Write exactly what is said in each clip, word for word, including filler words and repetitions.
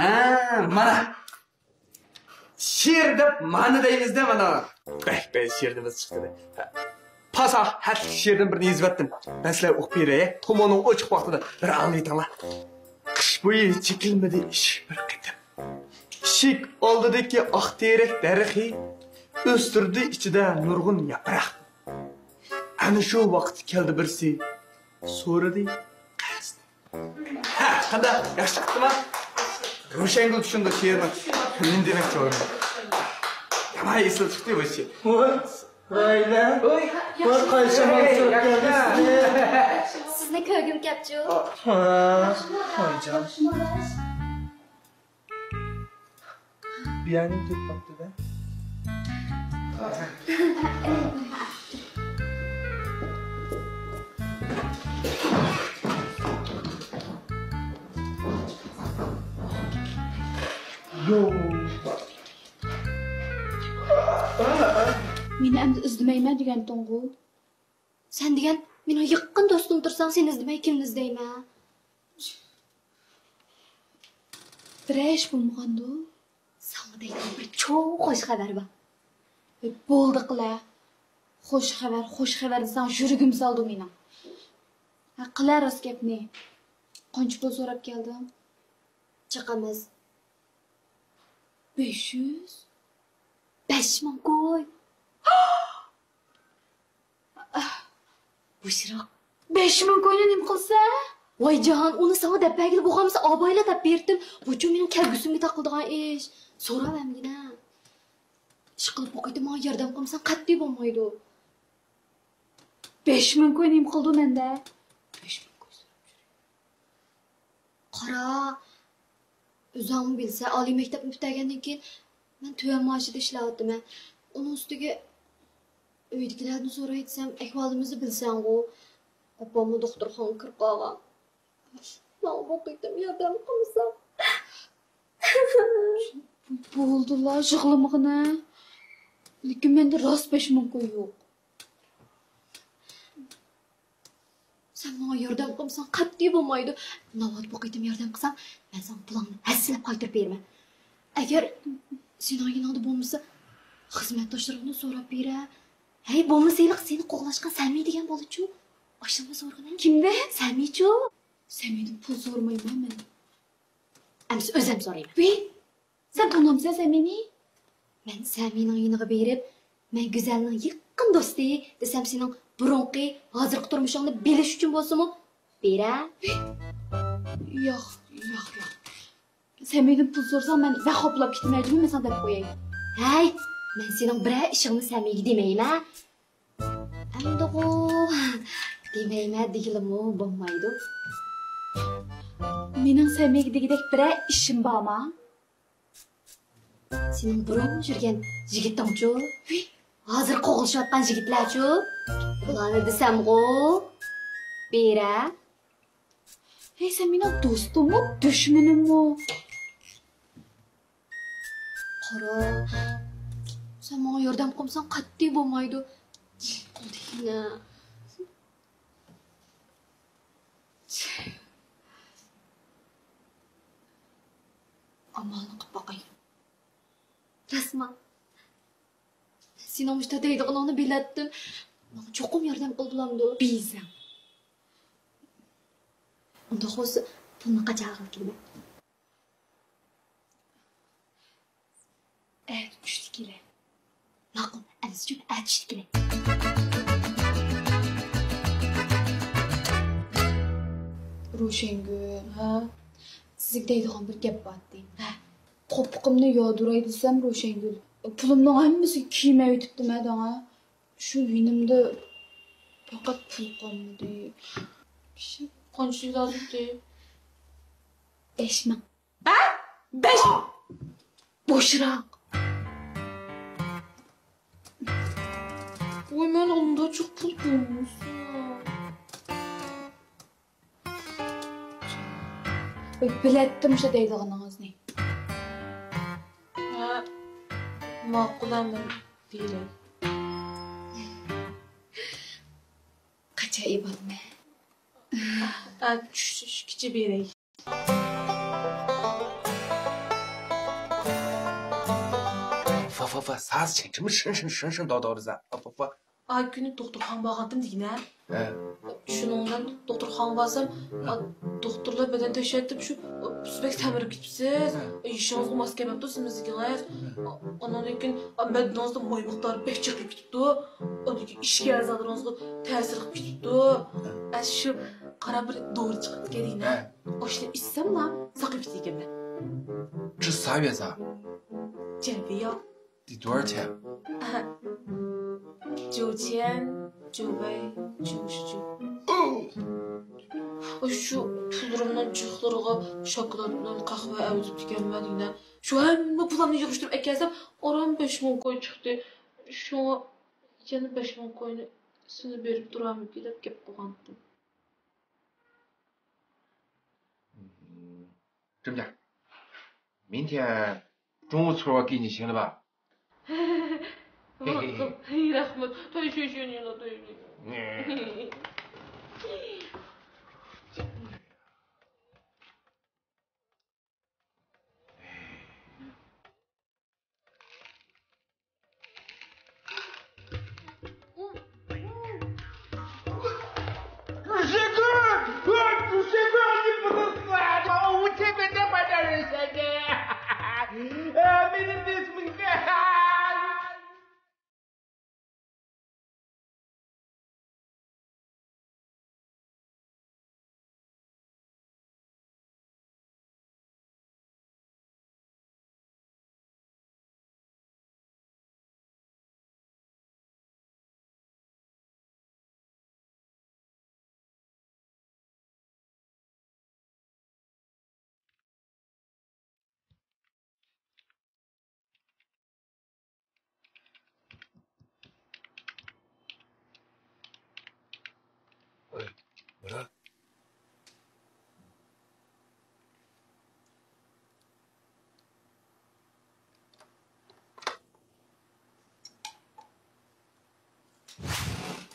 ھە، مانا. شېئىر دەپ مانا دەيمىز-دە، مانا. بەك، بەك شېئىرىمىز چىقتى. پاساھەتلىك شېئىردىن بىرنى يېزىۋەتتىم. مەن سىلەرگە ئوقۇپ بېرەي. تومۇرنىڭ ئوچۇق ۋاقتىدا بىر ئاڭلىۋېتىڭلار. قىش بويى چېكىلمىدى ئىشىك بىر قېتىم. ئىشىك ئالدىدىكى ئاق تېرەك دەرىخى ئۆستۈردى ئىچىدە نۇرغۇن ياپراق. ئەنە شۇ ۋاقىتتا كەلدى بىرسى، سورىدى قەرزنى. ھە، قانداق؟ ياخشى چىقىپتىما؟ روشەنگۈل چۈشىنىدۇ شېئىرنى. نېمە دېمەكچى بولدۇم؟ يامان ئېسىل چىقتى بۇ شېئىر. ۋاي، راھىلە. ۋاي، قايسى شامال سۈرۈپ كەلدى سىزنى؟ سىزنى كۆرگۈم كەپچۇ. ھا، ۋايجان. بۇ يەرنى تۆت باپتۇ-دە. مېنى ئەمدى ئىزدىمەيمەن دېگەنتىڭغۇ؟ سەن دېگەن مېنىڭ يېقىن دوستۇم تۇرساڭ، سېنى ئىزدىمەي كىمنى ئىزدەيمەن؟ بىرەر ئىش بولمىغاندۇ؟ ساڭا دەيدىغان بىر چوڭ خوش خەۋەر بار. ئەي، بولدى قىلە. خوش خەۋەر، خوش خەۋەر دېسەڭ يۈرىكىم سالدى مېنىڭ. ھە، قىلە راست گەپنى. قانچە پۇل سوراپ كەلدىڭ؟ جىق ئەمەس. بەش يۈز؟ بەش مىڭ كوي. بۇشراق، بەش مىڭ كوينى نېمە قىلسا؟ ۋاي جاھان، ئۇنى ساڭا دەپ بەرگىلى بولغانمىسا، ئابايلا دەپ بېرىتتىم. بۇچۇ مېنىڭ كەلگۈسۈمگە تاقىلىدىغان ئىش. سوراۋەرمىگىنە. ئىشقىلىپ بۇ قېتىم ماڭا ياردەم قىلمىساڭ قەتئىي بولمايدۇ. بەش مىڭ كوي نېمە قىلىدۇ مەندە؟ بەش مىڭ كوي سوراپ يۈرۈپ. قارا، ئۆزۈڭمۇ بىلسەن، ئالىي مەكتەپنى پۈتتۈرگەندىن كېيىن مەن تۆۋەن مائاشتا ئىشلەۋاتىمەن. ئۇنىڭ ئۈستىگە ئۆيدىكىلەردىن سوراي دېسەم، ئەھۋالىمىزنى بىلسەڭغۇ، ئاپاممۇ دوختۇرخانىغا كىرىپ قالغان. ماڭا بۇ قېتىم ياردەم قىلمىساڭ. بولدىلا، يىغلىمىغىنە. لېكىن مەندە راست بەش مىڭ كوي يوق. سەن ماڭا ياردەم قىلمىساڭ قەتئىي بولمايدۇ. ناۋادا بۇ قېتىم ياردەم قىلساڭ، مەن ساڭا پۇلۇڭنى ھەسسىلەپ قايتۇرۇپ بېرىمەن. ئەگەر سېنىڭ يېنىڭدا بولمىسا، خىزمەتداشلىرىڭدىن سوراپ بېرە. ھەي، بولمىسا ھېلىقى سېنى قوغلاشقان سەمى دېگەن بالىچۇ؟ ئاشۇنىڭدىن سورىغىنە. كىمدىن؟ سەمىچۇ. سەمىدىن پۇل سورىمايمەن مەن. ئەمسە ئۆزۈم سورايمەن. ۋىي! سەن تونۇمسەن سەمىنى؟ مەن سەمىنىڭ يېنىغا بېرىپ، مەن گۈزەلنىڭ يېقىن دوستى دېسەم، سېنىڭ بۇرۇنقى، ھازىرقى تۇرمۇشۇڭنى بىلىش ئۈچۈن بولسىمۇ بېرە. ياق، ياق، ياق. سەمىدىن پۇل سورىساڭ، مەن ۋەخ خوپلاپ كېتىمەن، مەن ساڭا دەپ قوياي. ھەي، مەن سېنىڭ بىرەر ئىشىڭنى سەمىگە دېمەيمەن. ئەمدىغۇ دېمەيمەن دېگىلىمۇ بولمايدۇ. مېنىڭ سەمىگە دېگۈدەك بىرەر ئىشىم بارما؟ سېنىڭ بۇرۇن يۈرگەن يىگىتىڭچۇ؟ ھازىر قوغلىشىۋاتقان يىگىتلەرچۇ؟ ئۇلارنى دېسەمغۇ بېرە. ھەي، سەن مېنىڭ دوستۇممۇ، دۈشمىنىممۇ؟ قارا، سەن ماڭا ياردەم قىلمىساڭ قەتئىي بولمايدۇ. دېگىنە. ئامالنى قىلىپ باقاي. راستما؟ سېنىڭ مۇشۇنداق دەيدىغىنىڭنى بىلەتتىم. ماڭا چوقۇم ياردەم قىل بولامدۇ؟ بىلسەڭ. ئۇنداق بولسا، پۇلنى قاچان ئالغىلى كېلىمەن؟ ئەتە چۈشتە كېلە. ماقۇل، ئەمىسىچۇ، ئەتە چۈشتە كېلە. روشەنگۈل، ھە؟ سىزگە دەيدىغان بىر گەپ بارتتى. ھە؟ قوپۇقۇمنى يادۇراي دېسەم، روشەنگۈل، پۇلۇمنىڭ ھەممىسىگە كىيىم ئەۋېتىپتىمەن دەڭە. شۇ يېنىمدا پەقەت پۇل قالمىدى. قانچىلىك لازىمتى؟ بەش مىڭ. ھە؟ بەش مىڭ؟ بوشراق. ۋوي، مەن ئۇنداقچە پۇل بولمىسا. ۋوي، بىلەتتىم شۇ دەيدىغىنىڭىزنى. ھە، ماقۇل، مەن بېرەي. قاچان ئېلىمەن؟ ھە، چۈشكىچە بېرەي. ئاپا، ساز چەكچىمۇ شىن شىن شىن شىن داۋداۋرىزا. ئاپا، ئاپا. ئا كۈنى دوختۇرخانىغا بارغانتىم دېگىنە. ھە. شۇنىڭ بىلەن دوختۇرخانىغا بارسام، ئا، دوختۇرلار بەدەن تەكشۈرتۈپ شۇ، سىز بەك سەمرىپ كېتىپسىز. ھە. يېشىڭىزغا ماس كەلمەپتۇ سېمىزلىكىڭىز. ھە. ئانىڭدىن كېيىن، ئا، بەدىنىڭىزدە ماي مىقدارى بەك چىقىپ كېتىپتۇ. ئاندىن كېيىن ئىچكى ئەزالىرىڭىزغا تەسىر قىلىپ كېتىپتۇ. ھە. ئە، شۇ قارا بىر دورا چىقىپتىكەن دېگىنە. ھە. ئاشۇنى ئىچسەملا ساقىيىپ كېتىدىكەنمەن. 这啥月子啊？ جەبىيا. 得多少钱？九千九百九十九。 شۇ پۇللىرىمنىڭ جىقلىرىغا شاكىلات بىلەن قەھۋە ئەۋزىپتىكەنمەن دېگىنە. شۇ ھەممە پۇللارنى يىغىشتۇرۇپ ئەكەلسەم، ئاران بەش مىڭ كوي چىقتى. شۇڭا يەنە بەش مىڭ كوينى سىزنى بېرىپ تۇرامىكىن دەپ گەپ قىلغانتىم. 这么讲，明天中午吃我给你行了吧？嘿嘿嘿。 رەھمەت. توي شۇ شۇ يىلا توي شۇ.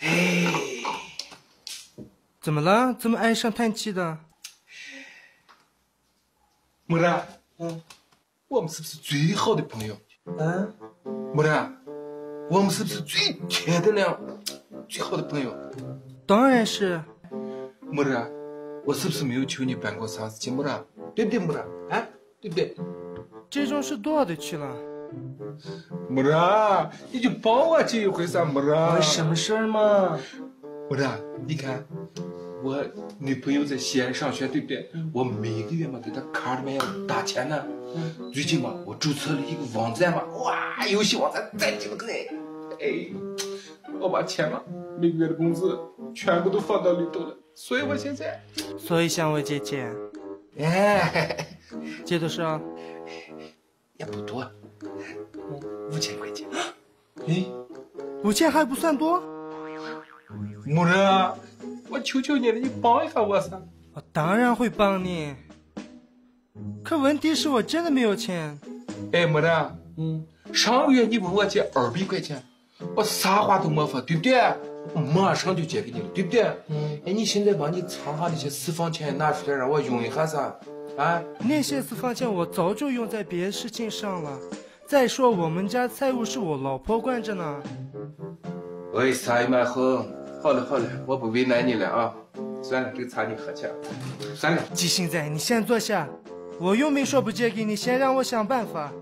ھەي! 怎么了？怎么唉声叹气的？ 木然，嗯，我们是不是最好的朋友？嗯，木然，我们是不是最铁的那样最好的朋友？当然是。木然，我是不是没有求你搬过三次去？木然，对不对，木然？啊，对不对？这种事多的去了。木然，你就帮我去一回噻，木然。我什么事儿嘛？木然，你看，我女朋友在西安上学，对不对？我每个月嘛给她卡里面要打钱呢。最近嘛，我注册了一个网站嘛，哇，游戏网站赞鸡巴贵。哎，我把钱嘛，每个月的工资全部都放到里头了，所以我现在，所以向我借钱。哎，借多少？也不多，五千块钱。哎，五千还不算多？木然，我求求你了，你帮一下我噻。我当然会帮你，可问题是我真的没有钱。哎，木然，嗯，上个月你问我借二百块钱，我啥话都没说，对不对？我马上就借给你了，对不对？嗯。哎，你现在把你仓上那些私房钱拿出来让我用一下噻，啊？那些私房钱我早就用在别的事情上了。 再说我们家财务是我老婆管着呢。喂，撒一马虎，好了好了，我不为难你了啊。算了，这个茶你喝去啊。算了。季星仔，你先坐下，我又没说不借给你，先让我想办法。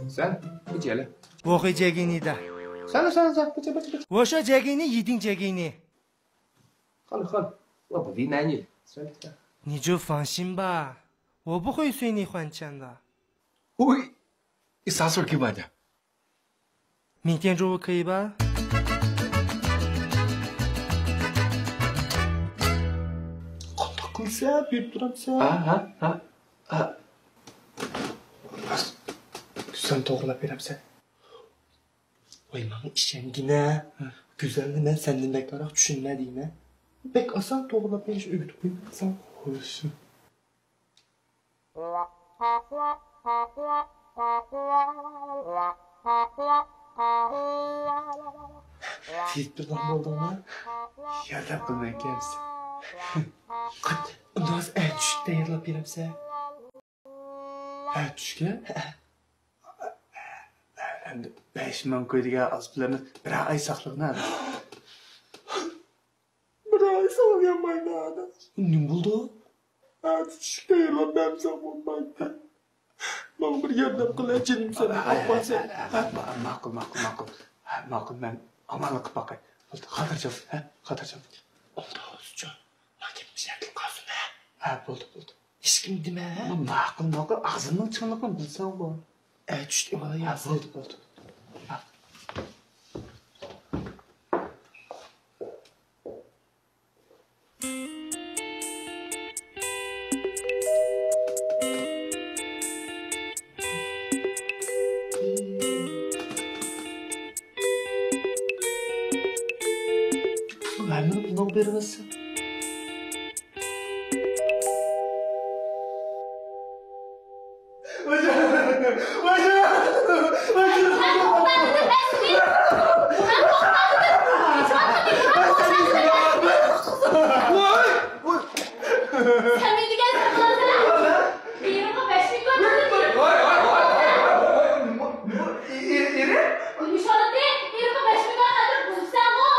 算了，不借了。我会借给你的。算了算了算了，不借不借不借。我说借给你，一定借给你。好了好了，我不为难你了，算了算了。你就放心吧，我不会随你还钱的。喂， 你啥时候给我的？明天中午可以吧？ قانداق قىلسا بېرىپ تۇرامسەن؟ ھە، ھە، ھە، ھە. سەن توغرىلاپ بېرەمسەن؟ ۋاي، ماڭا ئىشەنگىنە. گۈزەلنى مەن سەندىن بەكرەك چۈشىنىمەن دېگىنە. بەك ئاسان توغرىلاپ بېرىش ئۆگىتىپ قويماقسەن. خوش. يېتىپ تۇرغان بولدۇڭمۇ؟ ياردەم قىلماي كەمسەن. قانداق ئەتە چۈشكە تەييارلاپ بېرەمسەن؟ ئەتە چۈشكە؟ ھە. ئەمدى بەش مىڭ كوي دېگەن ئاز پۇل ئەمەس، بىرەر ئاي ساقلىغىن ھە. بىرەر ئاي ساقلىيالمايمەن ئاداش. نېمە بولدى؟ ھە، چۈشكە يوللاپ بەرمىسەڭ بولمايدۇ. ماڭا بىر ياردەم قىل، جېنىم سەن قالماسۇن. ھە، ھە، ھە، ھە، ماقۇل، ماقۇل، ماقۇل. ھە، ماقۇل، مەن ئامانلىق قىلىپ باقاي. بولدى، خاتىرجەم، ھە، خاتىرجەم. ئالدى ئالسىچۇ، ما گېپىمىز يەردىن قالسۇن، ھە؟ ھە، بولدى، بولدى. ھېچكىمگە دېمە، ھە؟ ماقۇل، ماقۇل، ئاغزىمنىڭ چىڭلىقىنى بىلسەڭغۇ. ھە، چۈشتە ئېلىپ ھە، ئالىسەن. بولدى، بولدى. ھە. ھەممىنى بۇنىڭغا بېرىۋەتسە. سەن نېمە دېگەن گەپ قىلىسەن؟ ئېرىڭغا بەش مىڭ كوي بەردىم. ۋاي، ۋاي، ۋاي، ۋاي، ۋاي، ۋاي، ۋاي، نېمە، ئېرى؟ نېمە شۇ ئادەتتە ئېرىڭغا بەش مىڭ كوي قالدۇرۇپ بۇزۇپسەنغۇ؟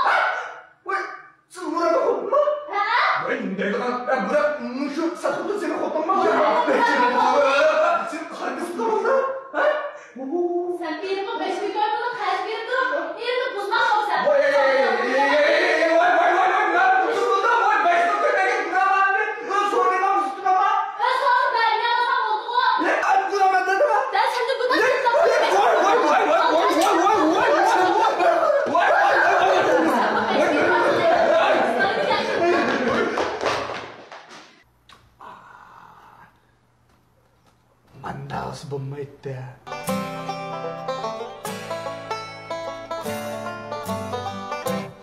ۋاي، سىز مۇراتنى خوتۇنما؟ ھە؟ ۋاي، نېمە دەيدىغان؟ ئە، بۇرات، مۇشۇ ساتقۇدىن سېنىڭ خوتۇنما؟ سېنىڭ قارىمىسىڭ بولسا؟ ھە؟ سەن ئېرىڭغا بەش مىڭ كوي پۇلنى قەرز بېرىپ تۇرۇپ، ئېرىڭنى بۇزماقچى بولساڭ. ۋاي، ۋاي، ۋاي، ۋاي، ۋاي، بۇزۇپتۇ، ۋاي، بەش مىڭ كوي بەرگەن گۇناھ بارمۇ؟ ئۆز سورۇنىغا بۇزۇپتۇ، ماما. ئۆز سورۇنىغا بەرگەن بولساڭ بولدىغۇ. نە، ئەم گۇناھ مەندە نېمە؟ دەل سەندە گۇناھ. ۋاي، ۋاي، ۋاي، ۋاي، ۋاي، ۋاي، ۋاي، ۋاي، ۋاي، ۋاي. مانداقسى بولمايتتى.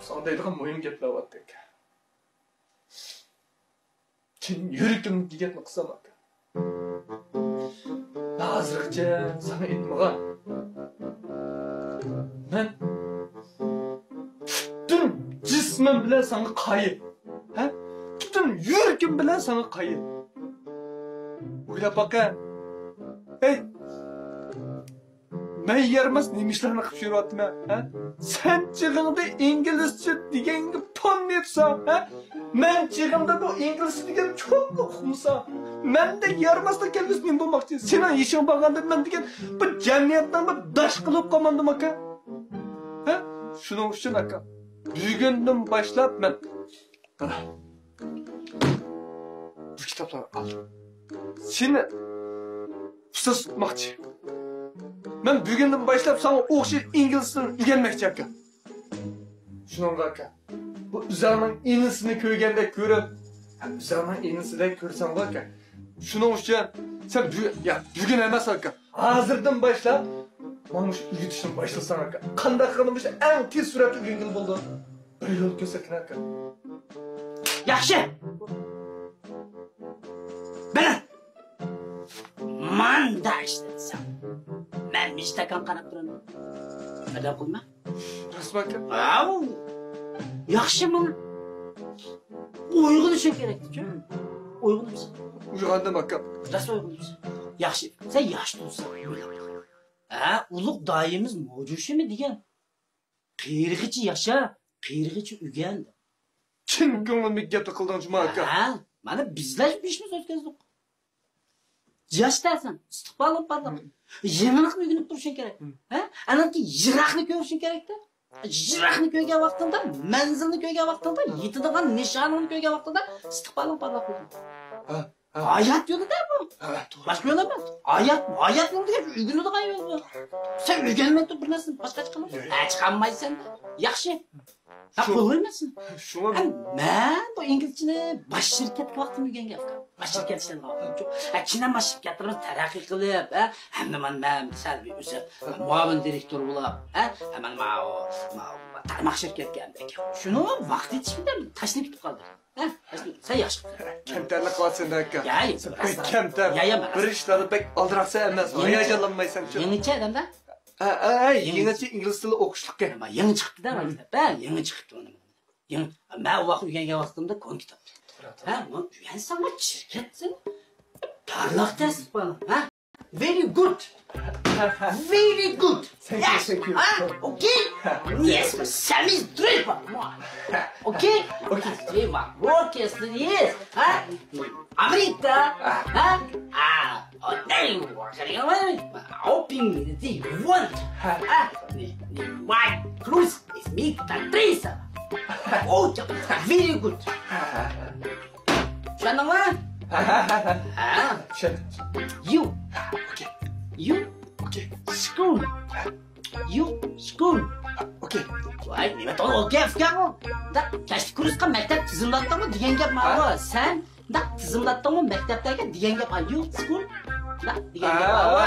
ساڭا دەيدىغان مۇھىم گەپلەر بار ئىكەن. چىن يۈرىكىمدىكى گەپنى قىلسام ئاكا. مەن ھازىرغىچە ساڭا ئېيتمىغان. مەن پۈتۈن جىسمىم بىلەن ساڭا قايىل. ھە؟ پۈتۈن يۈرىكىم بىلەن ساڭا قايىل. ئويلاپ باقە. ھەي! مەن يارىماس نېمە ئىشلارنى قىلىپ يۈرۈۋاتىمەن، ھە؟ سەن چېغىڭدا ئىنگلىزچە دېگەنگە پام يەتسەڭ، ھە؟ مەن چېغىمدا بۇ ئىنگلىزچە دېگەن چوققا ئۇقمىساڭ، مەندەك يارىماسلىق كەلگۈسى نېمە بولماقچى؟ سېنىڭ يېشىڭ بارغاندا مەن دېگەن بۇ جەمئىيەتنىڭ بىر داشقىلى بولۇپ قالمامدىم، ئاكا؟ ھە؟ شۇنىڭ ئۈچۈن، ئاكا، بۈگۈندىن باشلاپ مەن بۇ كىتابلارنى ئال. سېنى ئۇستاز تۇتماقچى. مەن بۈگۈندىن باشلاپ ساڭا ئوخشاش ئىنگلىز تىلىنى ئۆگەنمەكچى، ئاكا. شۇنىڭغا، ئاكا، بۇ ئۆزۈڭنىڭ ئىنىسىنى كۆرگەندەك كۆرۈپ، ھەم ئۆزۈڭنىڭ ئىنىسىدەك كۆرسەڭغۇ، ئاكا. شۇنىڭ ئۈچۈن سەن بۈ-، يا، بۈگۈن ئەمەس، ئاكا. ھازىردىن باشلاپ ماڭا مۇشۇ ئۆگىتىشنى باشلىساڭ، ئاكا. قانداق قىلغىنىمنى مۇشۇ ئەڭ تېز سۈرئەتتە ئۆگەنگىلى بولىدۇ. بىر يول كۆرسەتكىن، ئاكا. ياخشى. بىلىڭ. ماندا ئىشلەتسەڭ، مەن مىجتەكان قاراپ تۇرىمەن. ئادەم قىلما. راستمۇ ئاكا؟ ئاۋۇ. ياخشى مانا. ئويغىنىشىڭ كېرەكتىچۇ. ئويغىنىمسەن؟ ئويغاندىم ئاكا. راست ئويغىنىمسەن؟ ياخشى. سەن ياخشى تۇرساڭ. ھە، ئۇلۇغ دايىمىز موجۇشىمۇ دېگەن. قېرىغىچە ياشا، قېرىغىچە ئۆگەن. چىن كۆڭلۈمدىكى گەپنى قىلدىڭ جۇما ئاكا. ھە، مانا بىزلەر بېشىمىز ئۆتكۈزدۇق. ياشتا سەن ئىستىقبالىڭ پارلاق. يېڭىلىقنى ئۆگىنىپ تۇرۇشۇڭ كېرەك. ھە؟ ئاندىن كېيىن يىراقنى كۆرۈشۈڭ كېرەكتە. يىراقنى كۆرگەن ۋاقتىڭدا، مەنزىلنى كۆرگەن ۋاقتىڭدا، يېتىدىغان نىشانىڭنى كۆرگەن ۋاقتىڭدا ئىستىقبالىڭ پارلاق بولىدۇ. ھە، ھە. ھايات يولىدا بۇ. ھە، توغرا. باشقا يول ئەمەس. ھايات، ھايات يولى دېگەن ئۆگىنىدىغان يول بۇ. سەن ئۆگەنمەي تۇرۇپ بىر نەرسىنى باشقا چىقالمايسەن. ھە، چىقالمايسەن. ياخشى. ھە، شۇ-، قويمايسەن. شۇڭا ھە، مەن بۇ ئىنگلىزچىنى باش شىركەتتىكى ۋاقتىمدا ئۆگەنگەن ئۇكام. باش شىركەت ئىشلەۋاتقان. ھە، كېيىن باش شىركەتلىرىمىز تەرەققىي قىلىپ، ھە، ھەممە مانا مەن سەل ئۆسۈپ، مۇئاۋىن دىرېكتور بولۇپ، ھە، ھە، مانا ماۋۇ، ماۋۇ تارماق شىركەتكە ئەمدى. شۇنىڭ ۋاقتى يېتىشمىدى، تاشلىنىپ كېتىپ قالدى. ھە، سەن ياخشى قىپسەن. كەمتەرلىك قىلىۋاتىسەن ئاكا. يا، يا، سەن بەك كەمتەر. يا، يا، مەن بىر ئىشلاردا بەك ئالدىراقسەن ئەمەس، يېڭىچە، ھاياجانلانمايسەنچۇ؟ يېڭىچە ئادەمدە؟ ھە، ھە، ھە، يېڭىچە. يېڭىچە ئىنگلىز تىلى ئوقۇشلۇقكەن. يېڭى چىقىپتۇ-دە، ھە، يېڭى چىقىپتۇ. يېڭى. مەن ئۇ ۋاقىت ئۆگەنگەن ۋاقتىمدا كونا كىتاب. ھە، مانا ئۆگەنسەڭمۇ شىركەتسىڭ. پارلاق تەسلىك بار. ھە؟ Very good. Very good. Thank you, yes, thank you. Huh? Okay? Yes, Sam is driver. Okay? Okay. Driver. Work is yes. Huh? America. Huh? Ah, oh, there you work. Hoping the one. Huh? My cruise is me, Patricia. Oh, very good. چۈشەندىڭمۇ؟ ھە. چۈشەندىم. You. Okay. You. Okay. School. You school. Okay. ۋاي، نېمە تولا okay ئۇكاڭ ئۇ؟ دا كەچلىك كۇرسقا مەكتەپ تىزىملاتتىڭمۇ دېگەن گەپ ماۋۇ. ھە؟ سەن دا تىزىملاتتىڭمۇ مەكتەپلەرگە دېگەن گەپ. You school. دا دېگەن گەپ ماۋۇ.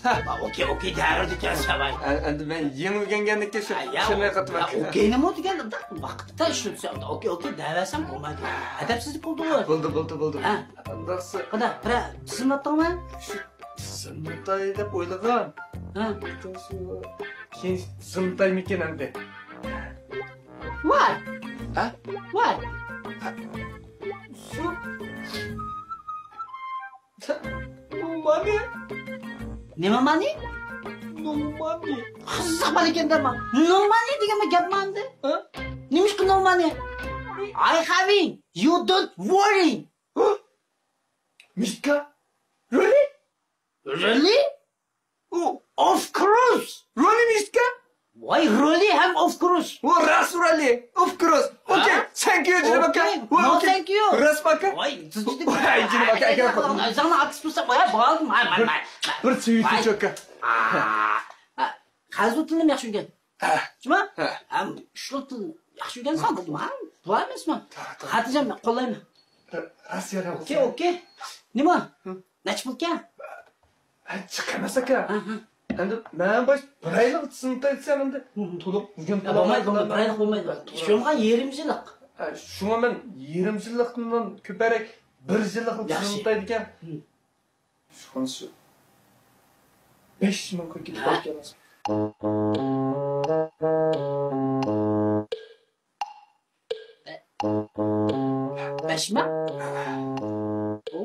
ھە. ۋاي، okay، okay دەۋەردى كەنسە ۋاي. ئە-، ئەمدى مەن يېڭى ئۆگەنگەندىكىن شۇ چۈشەنمەي قاپتىمەن. Okay نېمە دېگەن؟ دا ۋاقىتتا شۇ okay، okay دەۋەرسەم بولمايدۇ. ئەدەپسىزلىك بولدى. بولدى، بولدى، بولدى. ھە. ئانداقسا. قانداق، بىرەر تىزىملاتتىڭمۇ؟ شۇ تىزىملىتاي دەپ ئويلىغان. ھە. شۇ كېيىن تىزىملىتايمىكىن ئەمدى؟ What? ھە؟ What? شۇ. No money. نېمە مانى؟ No money. قىزىق بار ئىكەن دەما. No money دېگەنمۇ گەپ ماندى. ھە؟ نېمىشقا no money؟ I having. You don't worry. ھە؟ Мишка? Really? Really? Of course. Really, Мишка? ۋاي، really ھەم of course. ۋاي، راست really. Of course. Okay. ھە؟ Thank you جېنىم ئاكا. Okay. ۋاي، no okay. Thank you. راستمۇ ئاكا؟ ۋاي، ۋاي، جېنىم ئاكا، ئاكا. ئۆزۈڭنىڭ ئاكىسى بولسا، ۋاي، بولدىم. ھاي، ماي، ماي. بىر سۈيى ئىچىۋەتكىن. خەنزۇ تىلىنى ياخشى ئۆگەن. شۇما؟ ھە. ھەم ئۇچلۇق تىلنى ياخشى ئۆگەنسەڭ بولدىمۇ؟ بۇ ئەمەسمۇ؟ خاتىرجەم، قوللايمەن. راست يەردە. Okay، okay. نېمە؟ نەچچە پۇلكەن؟ ھە، جىق ئەمەس ئاكا. ئەمدى مەن باش بىر ئايلىق تىزىملىتاي دېسەم ئەمدى تولۇق ئۆگىنىپ بولالمايدۇ. بولمايدۇ، بىر ئايلىق بولمايدۇ. شۇڭا يېرىم يىللىق. ھە، شۇڭا مەن يېرىم يىللىقتىن كۆپرەك بىر يىللىق تىزىملىتايدىكەن. شۇنىسى بەش مىڭ كوي كېتىپ قالىدىكەن. بەش مىڭ؟ ئۇ؟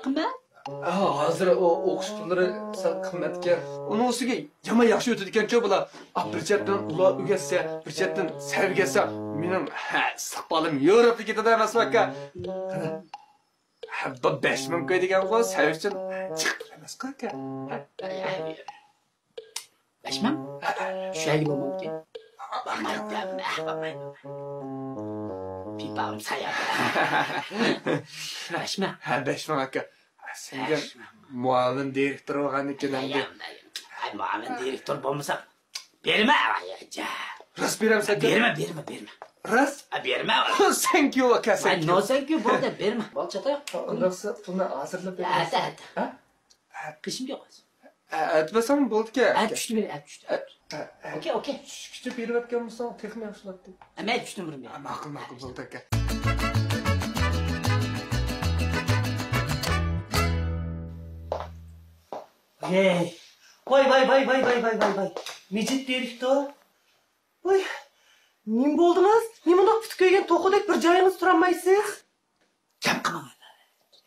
قىممەت؟ ھا، ھازىر ئۇ ئوقۇش پۇللىرى سەل قىممەتكەن. ئۇنىڭ ئۈستىگە يامان ياخشى ئۆتىدىكەنچۇ بۇلار. ئا، بىر چەتتىن ئۇلار ئۆگەتسە، بىر چەتتىن سەن ئۆگەتسەڭ، مېنىڭ، ھە، ئىستىقبالىم يۇرۇپلا كېتىدۇ ئەمەسمۇ ئاكا؟ ھە، بۇ بەش مىڭ كوي دېگەنغۇ سەن ئۈچۈن جىق پۇل ئەمەسقۇ ئاكا. بەش مىڭ؟ شۇ يەرگە بولمامدىكىن؟ بارمايدۇ، بارمايدۇ. پىپاغىم سايا. بەش مىڭ؟ ھە، بەش مىڭ ئاكا. سەنگە مۇئاۋىن دىرېكتور بولغاندىكىن ئەمدى. ئاي، مۇئاۋىن دىرېكتور بولمىسام، بېرىمە، ئاياجان. راست بېرەمسەن؟ بېرىمە، بېرىمە، بېرىمە. راست؟ ئا، بېرىمە. Thank you ئاكا، thank you. No thank you، بولدى، بېرىمە. بول، چاتاق. ئۇنداقسا پۇلنى ھازىرلاپ بېرىمىز. ئەتە، ئەتە. ھە؟ قېشىمگە قويسۇن. ئەتە بەرسەڭ بولدىكەن. ئەتە چۈشتە بېرە، ئەتە چۈشتە. ئوكەي، ئوكەي. چۈشكىچە بېرىۋەتكەن بولساڭ تېخىمۇ ياخشىلاردى. مەن چۈشتىن بۇرۇن بېرەي. ماقۇل، ماقۇل، بولدى ئاكا. ۋاي، ۋاي، ۋاي. مىجىت دىرېكتور. ۋاي، نېمە بولدىڭىز؟ نېمانداق پۈتۈك كۆيگەن توخۇدەك بىر جايىڭىزدا تۇرالمايسىز؟ گەپ قىلماڭ،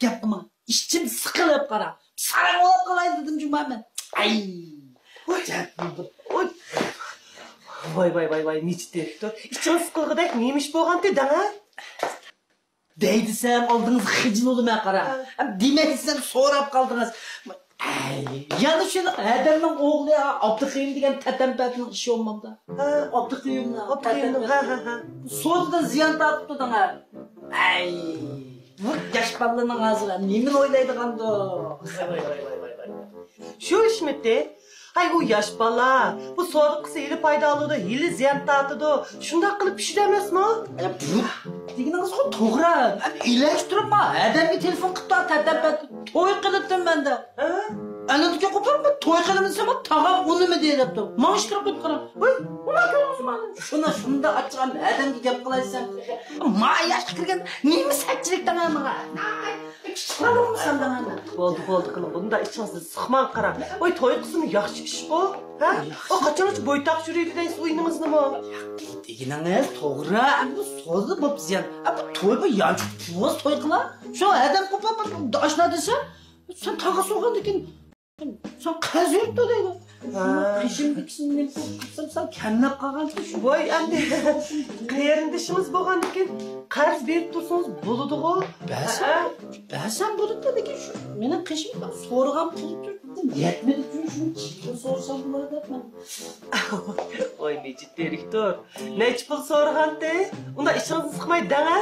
گەپ قىلماڭ. ئىچىم سىقىلىپ قارا. ساراڭ بولۇپ قالاي دېدىم جۇما مەن. ئەي. ۋاي. ۋاي، ۋاي، ۋاي، ۋاي، مىجىت دىرېكتور. ئىچىڭىز سىقىلغۇدەك نېمە ئىش بولغانتى دەڭە؟ دەي دېسەم، ئالدىڭىزغا خىجىل بولىمەن قارا. ھە. دېمەي دېسەم، سوراپ قالدىڭىز. ئەي، يەنە شۇ ھەدەمنىڭ ئوغلى ئابدۇقېيۇم دېگەن تەتەمپەتنىڭ ئىشى بولمامدا؟ ھە. ئابدۇقېيۇمنىڭ، ئابدۇقېيۇمنىڭ، ھە، ھە، ھە. سودىدا زىيان تارتىپتۇ دەڭە. ئەي، بۇ ياش بالىلارنىڭ ھازىر نېمىنى ئويلايدىغاندۇ؟ ۋاي، ۋاي، ۋاي، ۋاي، ۋاي. شۇ ئىشمىتى؟ ھەي، ئۇ ياش بالا، بۇ سودا قىلسا ھېلى پايدا ئالىدۇ، ھېلى زىيان تارتىدۇ. شۇنداق قىلىپ پىشىدۇ ئەمەسمۇ؟ ئە، بۇ دېگىنىڭىزغۇ توغرا. ئەمدى ئىلەشتۈرۈپمۇ ھەدەمگە تېلېفون قىپتۇ، تەتەمپەت توي قىلىپتىم مەن دە. ھە؟ ئەنىڭدىكى قوپۇرۇپ توي قىلىمىز دېسەم، تاغام ئۇنىمىدى دەپتۇ. ماڭا ئىشتىراك قويۇپ قاراڭ. ۋاي، ئۇلار كۆرۈڭىز مانا. شۇنى شۇنداق ئاچچىقام ھەدەمگە گەپ قىلايسەن. ما ياشقا كىرگەن نېمە سەتچىلىك دەڭە ماڭا. بولدى، بولدى، قىلىڭ، بۇنداق ئىچىڭىزنى سىقماڭ، قاراڭ. ۋاي، توي قىلسىمۇ ياخشى ئىشقۇ، ھە؟ ئۇ قاچانغىچە بويتاق چۈشۈرۈۋېتىدۇ دەيسىز ئويۇنىڭىزنىمۇ؟ دېگىنىڭىز توغرا، ئەمدى سودا بوپتۇ زىيان. ئە، بۇ توي، بۇ يانچۇق پۇۋاز توي قىلا. شۇ ھەدەم قوپۇپ، ئاشنا دېسە، سەن تاغا سورىغاندىكىن، سەن قەرز بېرىپتۇ دەيدۇ. ھە. قېشىمدىكىسىنى مەن قىلسام، سەن كەملەپ قالغانسەن. ۋاي، ئەمدى قېرىندىشىڭىز بولغاندىكىن قەرز بېرىپ تۇرسىڭىز بولىدىغۇ. بەرسەم، ھە. بەرسەم بولىدۇ، لېكىن شۇ مېنىڭ قېشىمدا سورىغان پۇل يەتمىدى ئۈچۈن شۇنى جىق سورىسام بولار دەپ مەن. ۋاي، مىجىت دىرېكتور، نەچچە پۇل سورىغانتى؟ ئۇنداق ئىچىڭىزنى سىقماي دەڭە.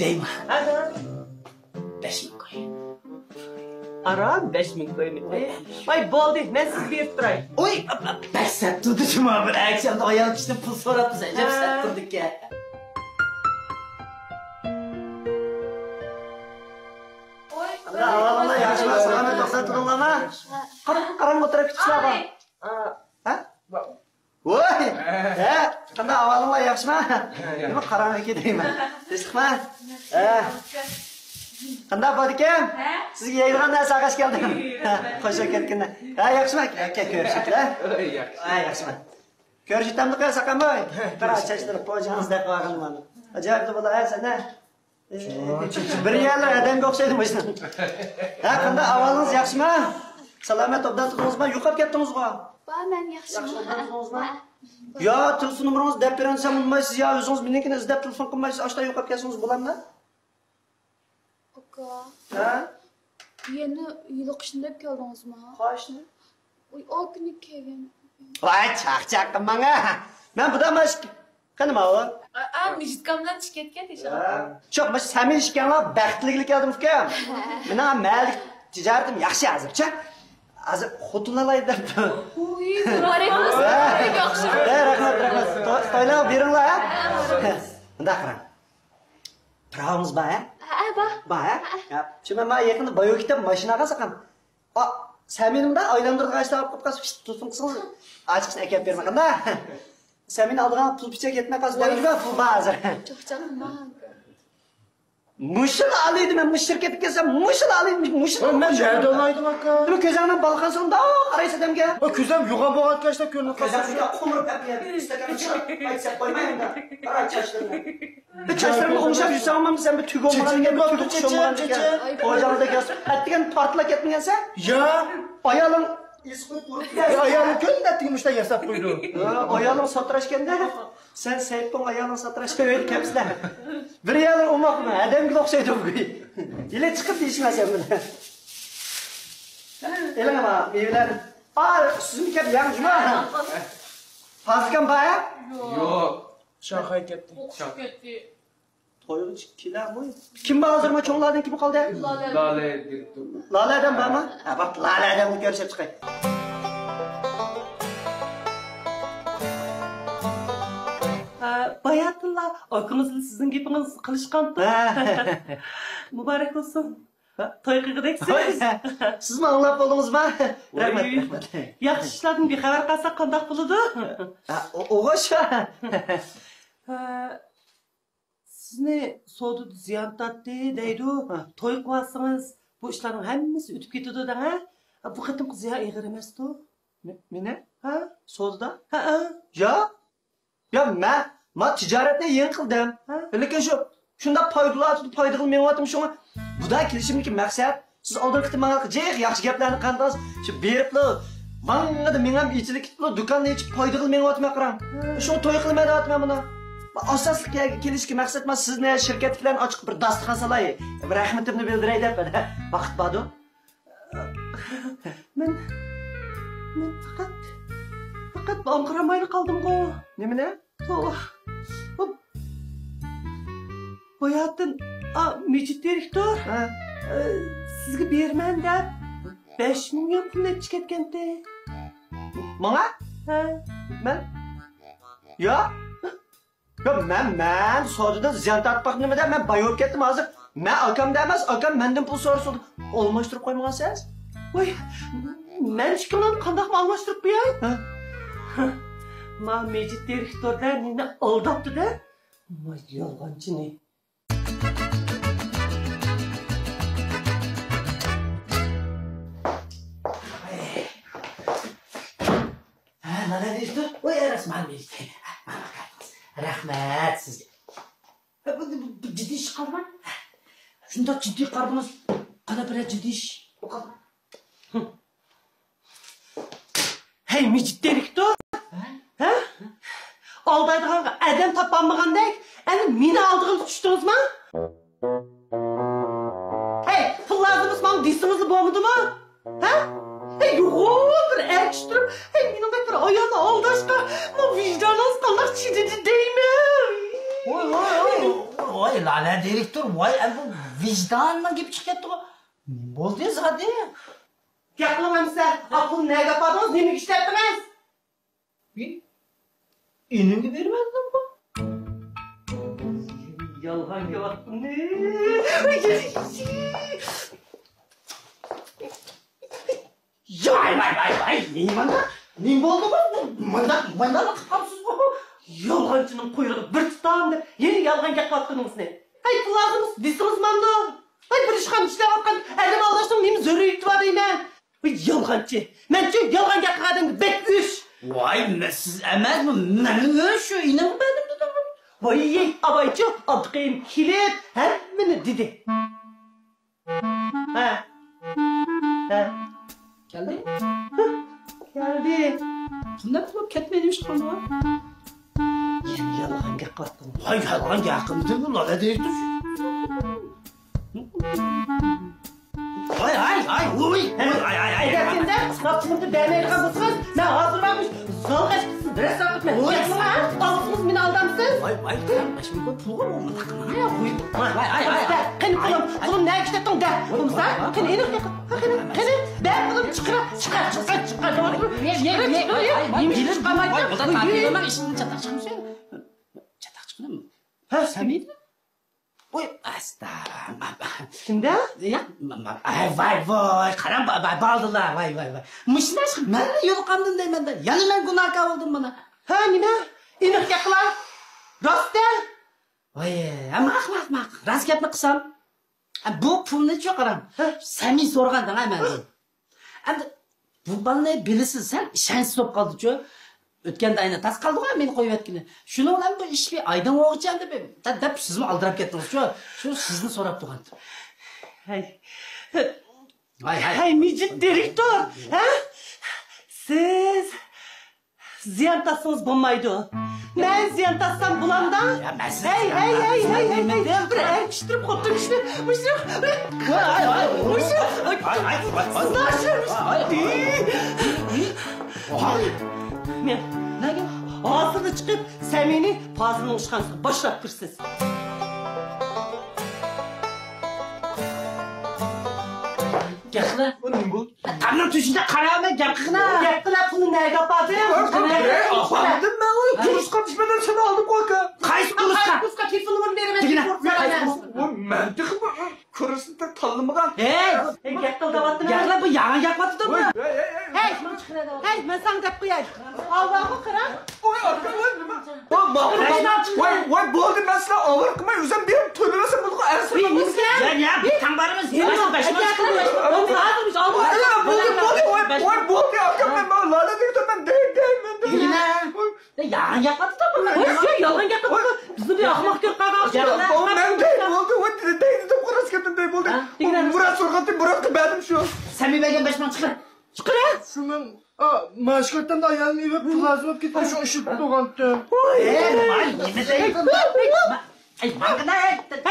دەيمەن. ھە، دەڭە. بەش مىڭ كوي. ئاران بەش مىڭ كويمۇ؟ ۋاي، بولدى، مەن سىزگە بېرىپ تۇراي. ۋاي، بەك سەت تۇردى جۇما، بىر ئەكشەمدە ئايال كىشىدىن پۇل سوراپسىز، ئەجەب سەت تۇردىكەن. قانداق ئەھۋالىڭلار، ياخشىما؟ سالامەت، توختاپ تۇردۇڭلارمۇ؟ قاراڭ، قاراڭ ئولتۇرۇپ كېتىشلەرغا. ھە؟ ۋوي! ھە، قانداق ئەھۋالىڭلار، ياخشىما؟ نېمە قاراڭ ئىكەن دەيمەن. تىنچلىقما؟ ھە. قانداق بولدىكەن؟ سىزگە يەيدىغان نەرسە ئەكەپ كەلدىم. خوش كەتكىنە. ھە، ياخشىما؟ كەل، كۆرۈشەيلى. ھە، ياخشىما. كۆرۈشەيلى، ساقامباي. قارا، چاچلىرى پوجاڭىزدەك قىلىۋالغان. ئاجايىپ بولدى ھە سەن ھە. بىر يەرلەر ئادەمگە ئوخشايدۇ مۇشۇ. ھە، قانداق ئەھۋالىڭىز، ياخشىما؟ سالامەت، ئوبدان تۇردىڭىزما؟ يوقاپ كەتتىڭىزغۇ؟ بار، مەن ياخشى. ياخشى، ئوبدان تۇردىڭىزما؟ يا، تېلېفون نومۇرىڭىزنى دەپ بېرەمسەن، ئۇنىمايسىز يا، ئۆزىڭىز مېنىڭكىنى ئىزدەپ تېلېفون قىلمايسىز، ئاشۇنداق يوقاپ كەتسىڭىز بولامدۇ؟ ئاكا. ھە؟ يەنە يولۇقۇشنى دەپ كەلدىڭىزما؟ قايسىنى؟ ئۇ، ئۇ كۈنى كەلگەن. ۋاي، چاقچاق قىلماڭ ھە. مەن بۇدا ماش قېنى ماۋۇ؟ ئا، ئا، مىجىتكام بىلەن چىقىپ كەتكەن تېشىغا. شۇ، مۇشۇ سەمىن ئىككىڭلار بەختلىكلىك كەلدىم ئۇكام. مېنىڭ مەھەللىدىكى تىجارىتىم ياخشى ھازىرچە. ھازىر خوتۇن ئالاي دەپتۇ. ئۇي، مۇبارەك بولسۇن، ياخشى. ھە، رەھمەت، رەھمەت. تو-، تويلارغا بېرىڭلار ھە. مۇنداق قىلىڭ. پىراۋىڭىز بار ھە؟ ھە، بار. بار ھە؟ يا، شۇ مەن مانا يېقىندا بايۋەن كېتىپ ماشىنا ئالغان ساقام. ئا، سەمىنىمدا ئايلاندۇرىدىغان ئىشلار بولۇپ قالسا، پىشت تېلېفون قىلسىڭىز، ئاچىقىسىنى ئەكەپ بېرىمەن قانداق؟ سەمىن ئالىدىغان پۇل پىچەك يەتمەي قالسا، دەيمىزمۇ، پۇل بار ھازىر. چاقچاق قىلماڭ. مۇشۇلا ئالايدىمەن، مۇشۇ شىركەتكە كەلسەم، مۇشۇلا ئالايدىمەن، مۇشۇلا. ۋاي، مەن نەدە ئالايدىم ئاكا؟ نېمە كۆزۈڭنى بالىغان سوڭدا قارايسەن ئادەمگە؟ ۋاي، كۆزۈم يوغان بولغان ئىكەن، كۆرۈنۈپ قالسا. كۆزۈڭ شۇنداق قومۇرۇپ ئەپ يەردە ئىستەكەن ئىچىگە قايتسا قويماي ئەمدى. قارا چاچلىرىڭنى. بىر چاچلىرىمنى ئوڭشاپ يۈرسەڭ، مانا سەن بىر تۈگۈن بولغان ئىكەن، بىر تۈگۈن ئوخشىغان ئىكەن. ئوجاڭدا گەس ئەتىگەن پارتلاپ كەتمىگەنسەن؟ يا. ئايالىڭ ئېسىقنى ئۇرۇپ يا، ئايالىڭ كۈندە ئەتىگەن مۇشۇنداق ياساپ قويىدۇ. ھە، ئايالىڭ ساتىراشكەندە. سەن سەيپۇڭ ئايالىڭ ساتىراشكەن ئۆيدە كەپسىلە. بىر يەرلەر ئوماقمۇ؟ ئادەمگە ئوخشايدۇ بۇ. يىلى چىقىپ دېيىشمەسەن بۇنى. ئېلىڭ ما مېۋىلەر. ئا، سىزمۇ كەپ يەڭ جۇما. پازىكام بار ھە؟ يوق. شاڭخەي كەتتى. ئوقۇشقا كەتتى. تويغىچە كېلەرمۇ؟ كىم بار ھازىر؟ ما چوڭلاردىن كىم قالدى؟ لالە. لالە دىرېكتور. لالە ئادەم بارمۇ؟ ھە، بار. لالە ئادەمنى كۆرۈشۈپ چىقاي. ھە، باياتىنلا ئاكىڭىز بىلەن سىزنىڭ گېپىڭىز قىلىشقانتى. ھە. مۇبارەك بولسۇن. توي قىلغۇدەكسىز. سىزمۇ ئاڭلاپ بولدىڭىزما؟ رەھمەت، ۋاي، رەھمەت. ياخشى ئىشلاردىن بىخەۋەر قالساق قانداق بولىدۇ؟ ھە، ئو-، ئوغۇش. ھە، سىزنى سودىدا زىيان تارتتى دەيدۇ. ھە. توي قىلىۋالسىڭىز، بۇ ئىشلارنىڭ ھەممىسى ئۆتۈپ كېتىدۇ دەڭە. بۇ قېتىمقى زىيان ئېغىر ئەمەستۇ؟ مې-، مېنى؟ ھە؟ سودىدا؟ ھەئە. يا، يا، مەن، مەن تىجارەتنى يېڭى قىلدىم. ھە؟ لېكىن شۇ، شۇنداق پايدىلار، پايدىغىلا مېڭىۋاتىمەن شۇڭا. بۇدا كېلىشىمدىكى مەقسەت، سىز ئالدىنقى قېتىم ماڭا جىق ياخشى گەپلەرنى قىلدىڭىز. شۇ بېرىپلا، ماڭىدا مېڭەم ئېچىلىپ كېتىپلا، دۇكاننى ئېچىپ پايدىغىلا مېڭىۋاتىمەن قاراڭ. ھە. شۇڭا توي قىلىمەن دەۋاتىمەن مانا. ئاساسلىق كە-، كېلىشكە مەقسەت، مانا سىزنى، شىركەتتىكىلەرنى ئاچىق بىر داستىخان سالاي. رەھمىتىمنى بىلدۈرەي دەپ، ۋاقىت باردۇ. مەن، مەن پەقەت، پەقەت ئاڭقىرالمايلا قالدىمغۇ. نېمىنى؟ توۋا. بۇ، باياتىن، ئا، مىجىت دىرېكتور، ھە. ئە، سىزگە بېرىمەن دەپ، بەش مىليون پۇل ئېلىپ چىقىپ كەتكەنتى. ماڭا؟ ھە. مەن؟ يا. يا، مەن، مەن سودىدا زىيان تارتماق نېمە دە، مەن باي بولۇپ كەتتىم ھازىر. مەن ئاكامدا ئەمەس، ئاكام مەندىن پۇل سورىسۇن. ئالماشتۇرۇپ قويمىغانسىز؟ ۋاي، مەن ئىككىڭلارنى قانداقمۇ ئالماشتۇرۇپ قوياي؟ ھە؟ ما مىجىت دىرېكتور دە مېنى ئالداپتۇ دە. ما يالغانچىنى. ھە، نالەيدە ئىشتۇ. ۋاي، رەسمەن بىلدى. رەھمەت سىزگە. ھە، بۇ، بۇ، بۇ جىددىي ئىش قالدىما؟ شۇنداق جىددىي قارىدىڭىز. قانداق بىر جىددىي ئىش؟ ھەي، مىجىت دىرېكتور! ھە؟ ئالدايدىغانغا ئادەم تاپالمىغاندەك، ئەنە مېنى ئالدىغىلى چۈشتىڭىزما؟ ھەي، پۇل لازىم بولسا ماڭا دېسىڭىزلا بولمىدىمۇ؟ ھە؟ ھەي، يوغان بىر ئەر كىشى تۇرۇپ، ھەي، مېنىڭدەك بىر ئايالنى ئالداشقا، ما ۋىجدانىڭىز قانداق چىدىدى دەيمەن. ۋاي، ۋاي، ۋاي، ۋاي، لالا دىرېكتور، ۋاي، ئەمدى ۋىجداننىڭ گېپى چىقىپ كەتتىغۇ. نېمە بولدى زادى؟ گەپ قىلىڭ ئەمىسە، ئا پۇلنى نەگە ئاپاردىڭىز، نېمىگە ئىشلەتتىڭىز؟ ئىنىمگە بېرىۋەتتىمغۇ. يالغان گەپ ئاتتىڭ. ۋاي، ۋاي، ۋاي، ۋاي، نېمە مانا؟ نېمە بولدى بۇ؟ مۇنداق، مۇنداق قىلىپ قاپسىزغۇ. يالغانچىنىڭ قۇيرۇقى بىر تۇتام دەپ، يەنە يالغان گەپ قىلىۋاتقىنىڭىزنى. ھەي، پۇل لازىم دېسىڭىز ماندۇ. ھەي، بىر ئىشخانىدا ئىشلەۋاتقان ئادەم ئالداشنىڭ نېمە زۆرۈرىيىتى بار دەيمەن. ۋاي، يالغانچى! مەنچۇ يالغان گەپ قىلغان ئادەمگە بەك ئۆچ! ۋاي، مەن سىز ئەمەسمۇ، مەن ئۆچ شۇ ئىنىمغا بەردىم دېدىم. ۋاي، ئابايچۇ، ئابدۇقېيۇم كېلىپ ھەممىنى دېدى. ھە. ھە. كەلدى؟ كەلدى. قانداق قىلىپ كەتمەيدۇ ئىشقىلىپ؟ يەنە يالغان گەپ قىلىۋاتقان. ۋاي، يالغان گەپ قىلمىدىم، لالا دىرېكتور. ۋاي، ھاي، ھاي، ۋۇي، ۋۇي، ھاي، ھاي، ھاي، ھاي. ئەگەر سىز پۇلنى بەرمەيدىغان بولسىڭىز، مەن ھازىر بارمىش زالغا چىقىپ سىزنى رەسۋا قىلىمەن. ۋۇي. ئالسىڭىز مېنى ئالدامسىز؟ ۋاي، ۋاي، قېرىنداش، مەن پۇلغا بولمىدى. ۋاي، ۋاي، ۋاي، ۋاي. قېنى پۇلۇم، پۇلۇم نەگە ئىشلەتتىڭ دە. بولمىسا، قېنى ئېنىق گەپ قىل. قېنى، قېنى، بەر پۇلۇم چىقىر، چىقار، چىقار، چىقار. نېمە ئىشقا قالمايدۇ؟ چاتاق چىقمىسۇن. چاتاق چىقىدۇ. ھە؟ سەمىدە؟ ۋوي، ئاستا. كىمدە؟ ياق، ما، ما، ئاي، ۋاي، ۋاي، قاراڭ، با، با، بالدۇرلار، ۋاي، ۋاي، ۋاي. مۇشۇنداق مەنلا يولۇقامدىم دەيمەن-دە. يەنە مەن گۇناھكار بولدۇم مانا. ھە، نېمە؟ ئېنىق گەپ قىلە. راست دە. ۋاي، ماق، ماق، ماق. راست گەپنى قىلسام، بۇ پۇلنىچۇ قاراڭ. ھە؟ سەمى سورىغانتىڭ ھە مەندىن. ئەمدى بۇ بالىنى بىلىسىز، سەل ئىشەنچسىز بولۇپ قالدىچۇ. ئۆتكەندە ئاينى تاس قالدىغۇ مېنى قويۇۋەتكىنى. شۇنىڭ بىلەن بۇ ئىش بىر ئايدىڭ بولغۇچە ئەمدى بىر دەپ، دەپ سىزمۇ ئالدىراپ كەتتىڭىزچۇ. شۇ سىزنى سوراپ تۇرغانتىم. ھەي. ھاي، ھاي. ھەي، مىجىت دىرېكتور، ھە؟ سىز زىيان تارتسىڭىز بولمايدۇ. مەن زىيان تارتسام بولامدا؟ يا، مەن سىزگە ھەي، زىيان ھەي، ھەي، ھەي، ھەي، ھەي، ھەي. بىر ئەر كىشى تۇرۇپ خوتۇن كىشىنى مۇشۇ، مۇشۇ، ۋاي، ۋاي، ۋاي. مەن ھازىرلا چىقىپ، سەمىنى پازىلنىڭ ئىشخانىسىغا باشلاپ كىرسىز. گەپلە. بۇ نېمە بولدى؟ تامنىڭ تۆشۈندە قاراۋەر، گەپ قىلغىنا. گەپ قىلە، پۇلنى نەگە ئاپاردىڭ؟ ئاپاردىم مەن، ئۇ كۇرسقا چۈشمەدىن سېنى ئالدىم ئاكا. قايسى كۇرسقا؟ قايسى كۇرسقا؟ تېلېفون نومۇرىنى بېرىمەن. دېگىنە. تېلېفون قىلىمەن. ۋوي، مەن تېخى بۇ كۇرسنى تاللىمىغان. ھەي! ھەي، گەپ قىل دەۋاتىمەن. گەپلە، بۇ ياڭا گەپ قىلىۋاتىدۇ. ھەي، ھەي، ھەي، ھەي. ھەي، مەن ساڭا دەپ قوياي. ئالۋاغۇ قارا. ۋوي، ئاكا، ۋوي، نېمە؟ ۋوي، ماقۇل، ماقۇل. ۋوي، ۋوي، بولدى، مەن سىلەر ئاۋارە قىلماي، ئۆزۈم بېرىپ تۆلىۋەرسەم بولىدىغۇ، ئەرزىمەن. يا، يا، بىر تاڭ بارىمىز. ۋوي، بولدى، بولدى، ۋوي، ۋوي، بولدى، ئاكا، مەن مانا لالا دېگەن مەن دەي، دەي، مەن دەي. دېگىنە. ۋوي. يا، يالغان گەپ قىلىدۇ. ۋوي، يالغان گەپ قىلىدۇ. بىزنى بىر ئەخمەق كۆرۈپ قالغان. ۋوي، مەن دەي، بولدى، ۋوي، دەي، دېدىم، راست گەپنى دەي، بولدى. ھە، دېگىنە. مۇرات سورىغانتى، مۇراتقا بەردىم شۇ. سەمىمەگە بەش مىڭ چىقىر. چىقىرە! شۇ مەن، ئا، مائاش كەتكەندە ئايالىمنى ئېلىپ پۇل لازىم بولۇپ كېتىپ، شۇ ئىشلىتىپ تۇرغانتىم. ۋاي! ئەي، نېمە دەيدۇ؟ ئەي، ماڭا،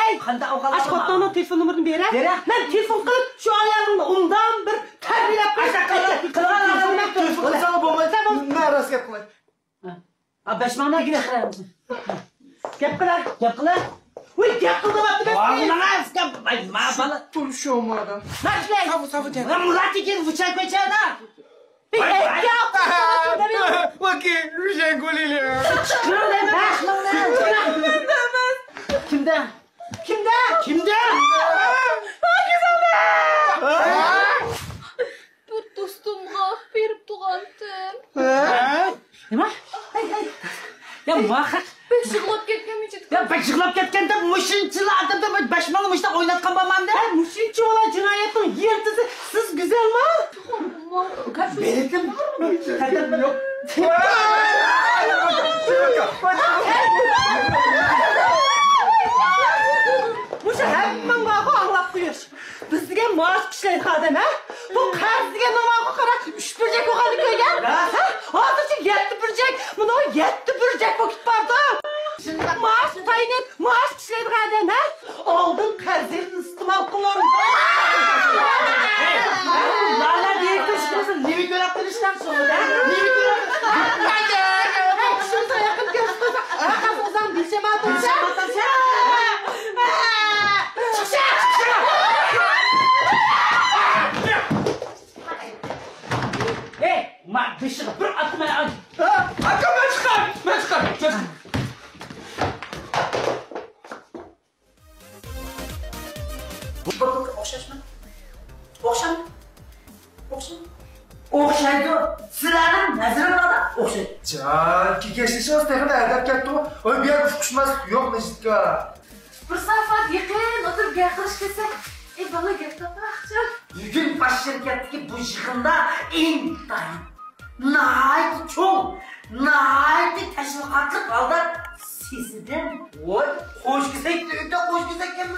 ئەي، قانداق ئالغان؟ ئاش خوتۇننىڭ تېلېفون نومۇرىنى بېرە. بېرە. مەن تېلېفون قىلىپ، شۇ ئايالىڭنى ئوبدان بىر تەربىيەلەپ قوياي. قىلغان تېلېفون قىلساڭ بولمايدۇ. مەن راست گەپ قىلاي. ھە، بەش مىڭنى دېگىنە. گەپ قىلە. گەپ قىلە. ۋوي، گەپ قىل دەۋاتىمەن. بالىنىڭ ئەسكە، ئاي، ما بالا. تۇرۇشۇڭ ئادەم. ناشلەي. ساۋۇ، ساۋۇ، جان. ۋە مۇرات ئىكەن، ۋۇچاي كوچادا. ۋاي، ۋاي. ۋاكى، ۋۇچاي كولىلى. چىقىرىڭ دەيمەن. كىمدە؟ كىمدە؟ كىمدە؟ بىر دوستۇمغا بېرىپ تۇرغانتىم. نېمە؟ يا، مۇۋاپىق. بەك يىغلاپ كەتكەن مىجىت. يا، بەك يىغلاپ كەتكەندە، مۇشۇنچىلا ئادەمدە بەش مىڭنى مۇشۇنداق ئويناتقان بولمامدۇ؟ ھە، مۇشۇنچىۋالا جىنايەتنىڭ يىلتىزى سىز گۈزەلمۇ؟ بېرىتىم. مۇشۇ ھەممىڭ بارغۇ ئاڭلاپ قويۇش. بىز دېگەن مائاش ئىشلەيدىغان ئادەم، ھە؟ بۇ قەرز دېگەن نوماغا قارا، ئۈچ بۇرجەك بولغاننى كۆرگەن. ھە؟ ھازىرچە يەتتە بۇرجەك، مۇنۇ يەتتە بۇرجەك بولۇپ كېتىپ بارىدۇ. شۇنداق مائاش تايىنىپ، مائاش ئىشلەيدىغان ئادەم، ھە؟ ئالدىن قەرزلىرىنى ئىستېمال قىلىڭ. ھەي، ھەي، لالە دىرېكتور چىقمىسۇن، نېمە كۆرۈپ تۇرۇشتاڭ شۇڭا، ھە؟ نېمە كۆرۈپ تۇرۇشتاڭ؟ ھەي، شۇنى يېقىن كۆرۈپ قويساڭ، ھەر قايسى ئۆزۈڭ بىلىشەم ئاتىسەن. بىلىشەم ئاتىسەن. چىقسا، چىقسا. ھەي، ما بېشىغا بىر ئاتما. ئاكا، مەن چىقاي، مەن چىقاي. بۇ، بۇ، بۇ ئوخشاشمۇ؟ ئوخشام؟ ئوخشام؟ ئوخشايدۇ. سىلەرنىڭ نەزىرىڭلاردا ئوخشايدۇ. جان، كېكەچلىشىڭىز تېخىمۇ ھەدەپ كەتتىغۇ. ئوي، بۇ يەردە ئۇقۇشماسلىق يوق، نىجىتكا. بىر سائەت يېقىن ئولتۇرۇپ گەپ قىلىشىپ كەتسەك، ئەي بالا گەپ تاپماقچى. بۈگۈن باش شىركەتتىكى بۇ يىغىندا ئىنتايىن ناھايىتى چوڭ، ناھايىتى تەشۋىقاتلىق ھالدا سېزىدىم. ۋاي، قوش كېسەك، ئۆتە قوش كېسەككەن.